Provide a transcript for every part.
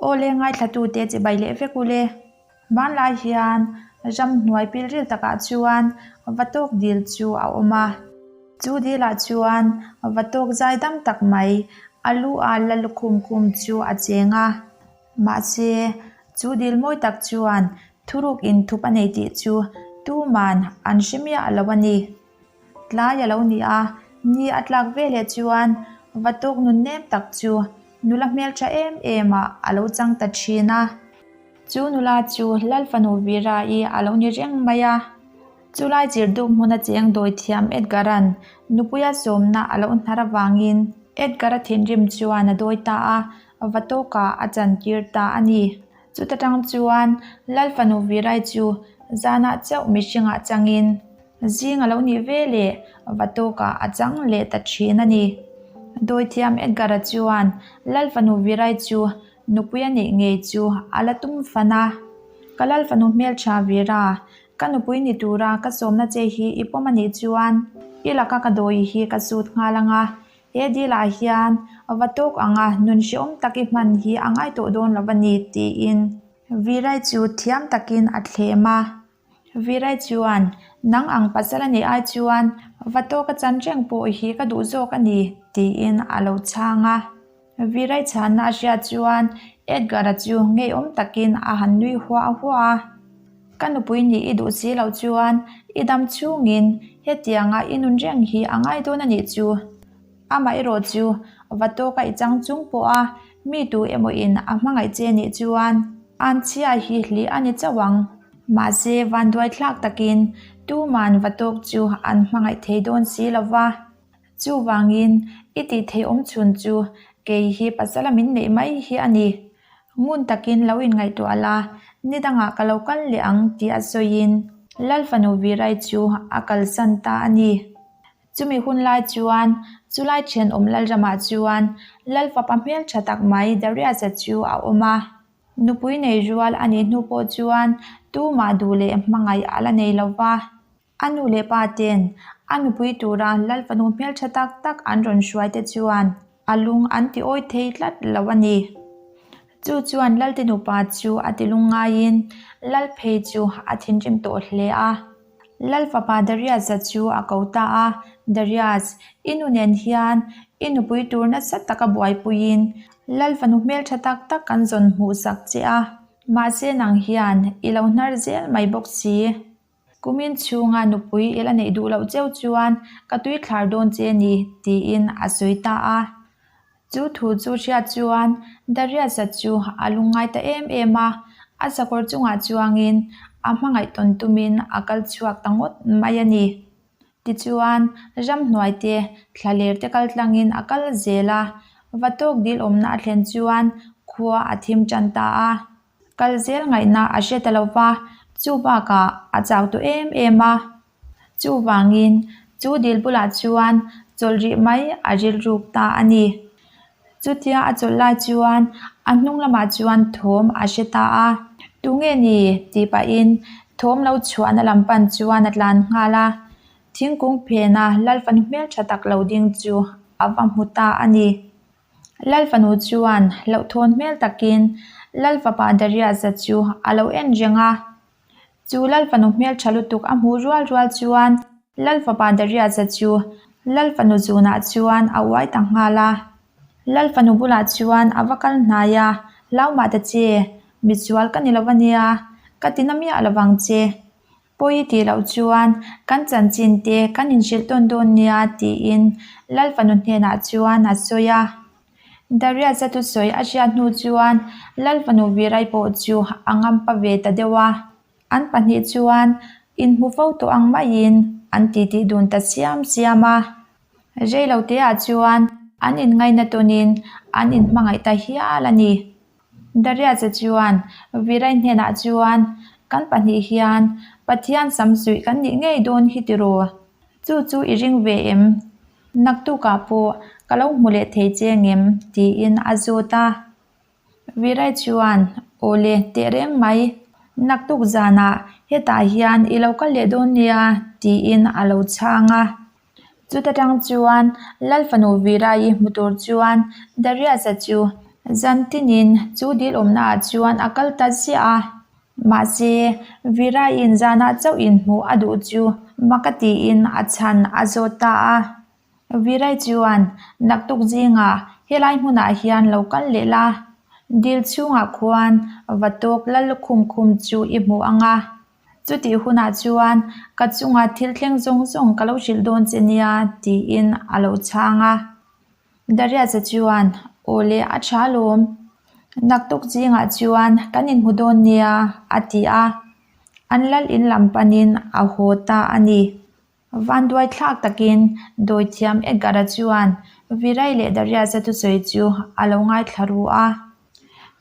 Aw le ngaithlatute chibai leh vek u le. Hmanlai hian ramhnuai pilril takah chuan Vatawk dil chu a awm a. Chu dilah chuan Vatawk zaidam tak mai a lu ah la lukhum kum chu a cheng a. Mahse, chu dil mawi tak chuan thuruk inthup a nei tih chu tuman an hre miah lo a ni. Tlai a lo ni a, ni a tlak veleh chuan Vatawk nun nem tak chu nula hmeltha em em ah a lo chang ta thin a. Chu nula chu Lalfanu Vira-i a lo ni reng mai a. Chulai chirduk hmuna cheng dawi thiam Edgar-a'n nupuia sawmna a lo hnar avangin Edgar-a thinrim chuan a dawi ta a, Vatawkah a chantir ta a ni. Chuta tang chuan Lalfanu Virai chu zanah chauh mihringah changin zing a lo nih ve leh Vatawkah a chang leh ta thin a ni. Dawithiam Edgar-a chuan Lalfanu Virai chu Nupui a neih ngei chu a la tum fan a. Ka lal fanu hmeltha Vera, ka nupui ni tura ka sawmna che hi i pawm a nih chuan i laka ka dawi hi ka sut nghal ang a, he deal ah hian va tawk anga nun hrehawm tak i hman hi a ngai tawh dawn lo a ni tiin Verai chu thiam takin a thlem a. Virai chuan, Nang ang pasal a nih ai chuan va tawka chan reng pawh hi ka duh zawk a ni, tiin a lo chhang a. Virai chhanna a hriat chuan Edgar-a chu ngeiawm takin a han nui huah huah a. Ka nupui nih i duh si loh chuan i dam chhungin hetianga i nun reng hi a ngai dawn a nih chu. Amaherawh chu va tawka i chang chung pawha mi tu emaw in a hmangaih che nih chuan an chhia hi hlih a ni chauh ang. Mahse vanduai thlak takin tuman va tawk chu an hmangaih thei dawn si lo va. Chuvangin i tih theih awm chhun chu kei hi pasala min neih mai hi a ni. Ngun takin lo inngaihtuah la, ni dangah ka lo kal leh ang tih a sawiin Lalfanu Virai chu a kalsan ta a ni. Chumi hun lai chuan chulai thenawm Lalramah chuan Lalfapa hmel tha tak mai Darius-a chu a awm a. Nupui nei rual a nih hnu pawh chuan tumah duh leh hmangaih a la nei lo va. A nu leh pa ten a nupui tura Lalfanu hmel tha tak tak an rawn hruai te chuan a lung an ti awi thei tlat lo a ni. Chu chuan Lalte nupa chu a ti lung ngaiin Lalphei chu a thinrim tawh hle a. Lal fapa Darius-a chu a ko ta a, Darius, i nu nen hian i nupui tur nasa taka buaipuiin Lal fanu hmeltha tak tak kan zawn hmuh sak che a, mahse nang hian i lo hnar zel mai bawk si. Kumin chhunga nupui i la neih duh loh cheu chuan ka tui thlar dawn che ni, tiin a sawi ta a. Chu thu chu hriat chuan Darius-a chu a lungngai ta em em a, a sakawr chungah chuangin a hmangaih tawn tumin a kal chhuak ta ngawt mai a ni. Tichuan, ramhnuai te, thlaler te kal tlangin a kal zel a, Vatawk dil awmna a thlen chuan khua a thim tan ta a. Kal zel ngaihna a hre ta lo va, chu bakah a chau tawh em em a. Chuvangin, chu dil bulah chuan chawlh rih mai a rilruk ta a ni. Chutia a chawlh lai chuan a hnung lamah chuan thawm a hre ta a. Tunge ni? tih pahin thawm lo chhuahna lam pan chuan a tlan nghal a. Thingkung phena Lalfanu hmeltha tak lo ding chu a va hmu ta a ni. Lalfanu chuan hlauhthawn hmel takin Lalfapa Darius-a chu a lo en reng a. Chu Lalfanu hmeltha lutuk a hmuh rual rual chuan Lalfapa Darius-a chu Lalfanu zunah chuan a uai ta nghal a. Lalfanu bulah chuan a va kal hnai a, Hlau mah ta che, misual ka ni lo ania, ka ti na miah lo vang che. Pawi tih loh chuan kan chanchin te kan inhrilh tawn dawn nia tiin Lalfanu hnenah chuan a sawi a. Darius-a thusawi a hriat hnu chuan Lalfanu Virai pawh chu a ngampa ve ta deuh a. An pahnih chuan inhmu fo tawh ang maiin an titi dun ta siam siam a. Reiloteah chuan an inngaina tawnin an inhmangaih ta hial a ni. Darius-a chuan Virai hnenah chuan, Kan pahnih hian Pathian sam suih kan nih ngei dawn hi tiraw? Chu chu i ring ve em? Naktukah pawh ka lo hmu leh thei che ngem? tiin a zawt a. Virai chuan, Aw le, teh reng mai. Naktuk zanah hetah hian i lo kal leh dawn nia, tiin a lo chhang a. Chuta tang chuan Lalfanu Virai-i hmu tur chuan Darius-a chu Zan tinin chu dil awmnaah chuan a kal ta ziah a. Mahse, Viraiin zanah chauh inhmuh a duh chu mak a tiin a chhan a zawt ta a. Virai chuan, Naktuk zingah helai hmunah hian lo kal leh la, dil chhungah khuan va tawk lal lukhum khum chu i hmu ang a. Chutih hunah chuan ka chunga thil thleng zawng zawng ka lo hrilh dawn che nia, tiin a lo chhang a. Darius-a chuan, Aw le, a tha alawm. Naktuk zingah chuan kan inhmu dawn nia, a ti a. An lal in lam panin a haw ta a ni. Vanduai thlak takin dawithiam Edgar-a chuan Virai leh Darius-a thusawi chu a lo ngaithla ru a.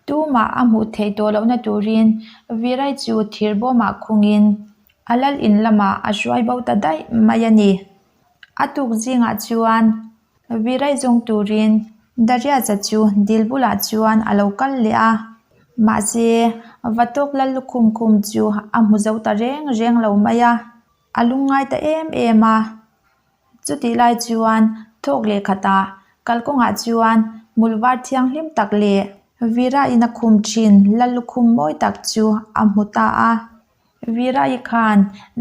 Tumah a hmuh theih tawh lohna turin Virai chu thir bawmah khungin a lal in lamah a hruai bo ta daih mai a ni. A tuk zingah chuan Virai zawng turin Darius-a chu dil bulah chuan a lo kal leh a. Mahse, Vatawk lal lukhum khum chu a hmu zo ta reng reng lo mai a. A lungngai ta em em a. Chutih lai chuan thawk leh khatah kalkawngah chuan hmul var thianghlim tak leh Vira-in a khum thin lal lukhum mawi tak chu a hmu ta a. Vira-i khan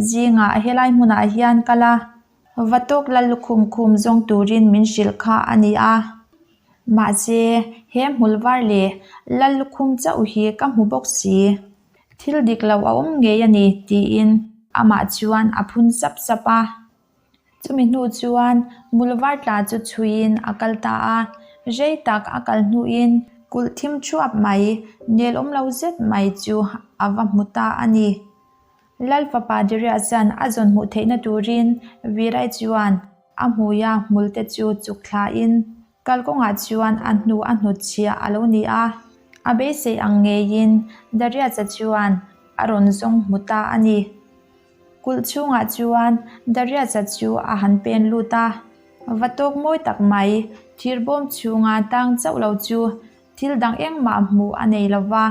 zingah helai hmunah hian kal a, va tawk lal lukhum khum zawng turin min hrilh kha a ni a. Mahse, he hmul var leh lal lukhum chauh hi ka hmu bawk si. Thil dik lo a awm ngei a ni, tiin amah chuan a phun sap sap a. Chumi hnu chuan Mulvar tla chu chhuiin a kal ta a, rei tak a kal hnuin kulh thim thuap mai, nel awm lo zet mai chu a va hmu ta a ni. Lal fapa Darius-a'n a zawn hmuh theihna turin Virai chuan a hmuia hmulte chu chuk thlain Kalkawngah chuan a hnu a hnutchhiah a lo ni a, a beisei ang ngeiin Darius-a chuan a rawn zawng hmu ta a ni. Kulh chhungah chuan Darius-a chu a han pen lut a, va tawk mawi tak mai, thir bawm chhunga tang chauh lo chu thil dang engmah hmuh a nei lo va.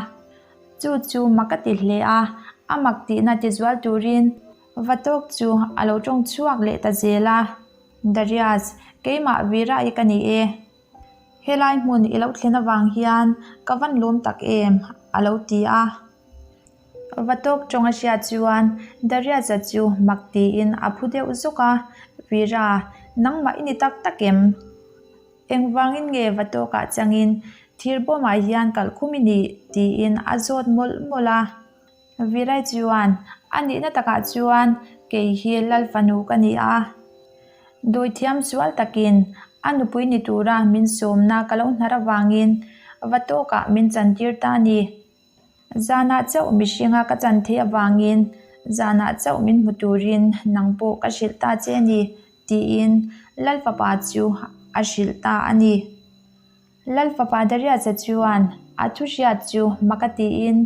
Chu chu mak a ti hle a, a mak tihna tizual turin va tawk chu a lo tawng chhuak leh ta zel a. Darius, keimah Vira i ka ni e. Helai hmun i lo thlen avang hian ka van lawm tak em? a lo ti a. Va tawk tawng a hriat chuan Darius-a chu mak tiin a phu deuh zuk a, Vira, nangmah i ni tak tak em? Engvangin nge va tawkah changin thir bawmah hian kalhkhum i nih? tiin a zawt mawlh mawlh a. Virai chuan, A nihna takah chuan kei hi Lal fanu ka ni a. Dawithiam sual takin a nupui ni tura min sawmna ka lo hnar avangin va tawkah min chantir ta a ni. Zanah chauh mihringa ka chan theih avangin zanah chauh min hmu turin nang pawh ka hrilh ta che a ni, tiin Lal fapa chu a hrilh ta a ni. Lal fapa Darius-a chuan a thu hriat chu mak a tiin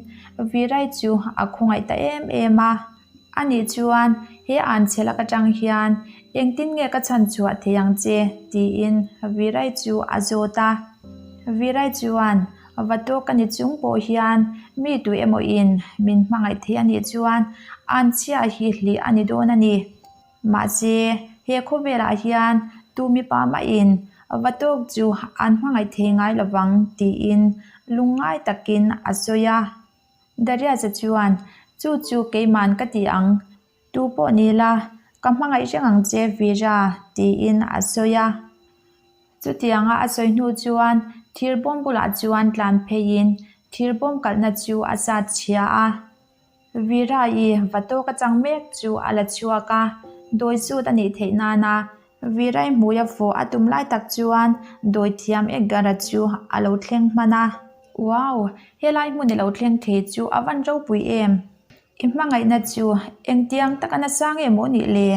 Virai chu a khawngaih ta em em a. Ani chuan, He anchhe lak atang hian engtin nge ka chhan chhuah thei ang che? tiin Virai chu a zawt a. Virai chuan, Va tawk ka ni chung pawh hian mi tu emaw in min hmangaih thei anih chuan anchhia hi hlih a ni dawn a ni. Mahse, he khawvelah hian tu mipa mahin va tawk chu an hmangaih thei ngai lovang tiin lungngai takin a sawi a. Darius-a chuan, Chu chu keiman ka ti ang, tu pawh ni la, ka hmangaih reng ang che Veera tiin a sawi a. Chutianga a sawi hnu chuan thir bawm bulah chuan tlan pheiin thir bawm kalhna chu a zat chhia a. Vira-i va tawk a chang mek chu a la chhuak a, dawi zut a nih theih nana Vira-i hmui a fawh a tum lai tak chuan dawi thiam Edgar-a chu a lo thleng hman a. Wow! Helai hmun i lo thleng thei chu a van ropui em? I hmangaihna chu engtiang taka nasa nge maw nih le?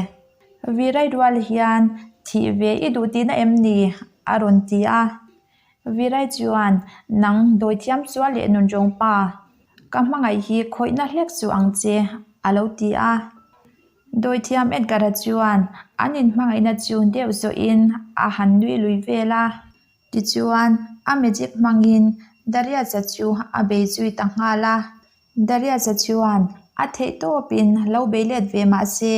Vira-i rual hian thih ve i duh tihna em ni? a rawn ti a. Virai chuan, Nang dawithiam sual leh nunrawng pa, ka hmangaih hi khawihna hlek suh ang che, a lo ti a. Dawithiam Edgar-a chuan an inhmangaihna chu deuh zawhin a han nui lui vel a. Tichuan, a magic hmangin Darius-a chu a bei zui ta nghal a. Darius-a chuan a theih tawpin lo bei let ve mah se,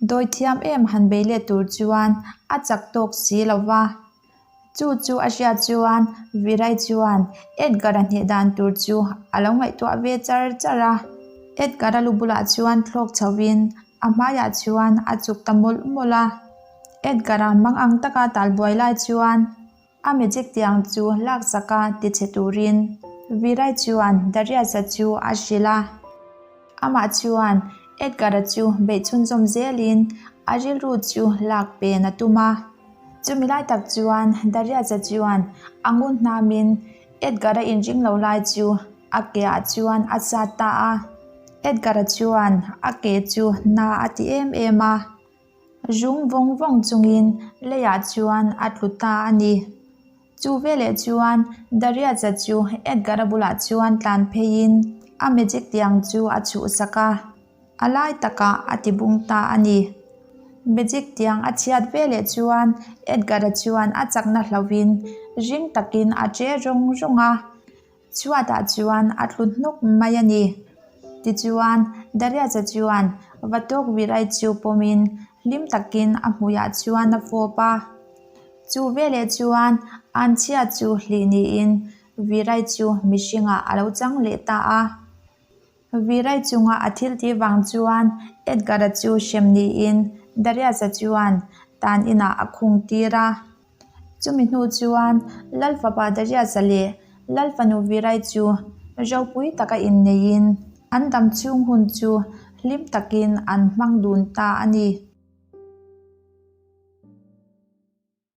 Dawithiam em han bei let tur chuan a chak tawk si lo va. Chu chu a hriat chuan Virai chuan Edgar-a hneh dan tur chu a lo ngaihtuah ve char char a. Edgar-a lu bulah chuan thlawk chhoin a hmaiah chuan a chuk ta mawlh mawlh a. Edgar-a mang ang taka talbuai lai chuan a magic tiang chu laksaka tichhe turin Virai chuan Darius-a chu a hrilh a. Amah chuan Edgar-a chu beih chhunzawm zelin a rilru chu lak pen a tum a. Chumi lai tak chuan Darius-a chuan a ngun hnamin Edgar-a inring lo lai chu a keah chuan a sat ta a. Edgar-a chuan a ke chu na a ti em em a. Zung vawng vawng chungin leiah chuan a tlu ta a ni. Chu veleh chuan Darius-a chu Edgar-a bulah chuan tlan pheiin a magic tiang chu a chhuhsak a, a lai takah a ti bung ta a ni. Magic tiang a chhiat veleh chuan Edgar-a chuan a chakna hlauhin ring takin a che rawng rawng a, chhuatah chuan a tlu hnawk mai a ni. Tichuan, Darius-a chuan Vatok Virai chu pawmin hlim takin a hmuiah chuan a fawp a. Chu veleh chuan Anchhia chu hlih niin Virai chu mihringah a lo chang leh ta a. Virai chunga a thil tih vang chuan Edgar-a chu hrem niin Darius-a chuan tan inah a khung tir a. Chumi hnu chuan Lal fapa Darius-a leh Lal fanu Virai chu ropui taka inneiin an dam chhung hun chu hlim takin an hmang dun ta a ni.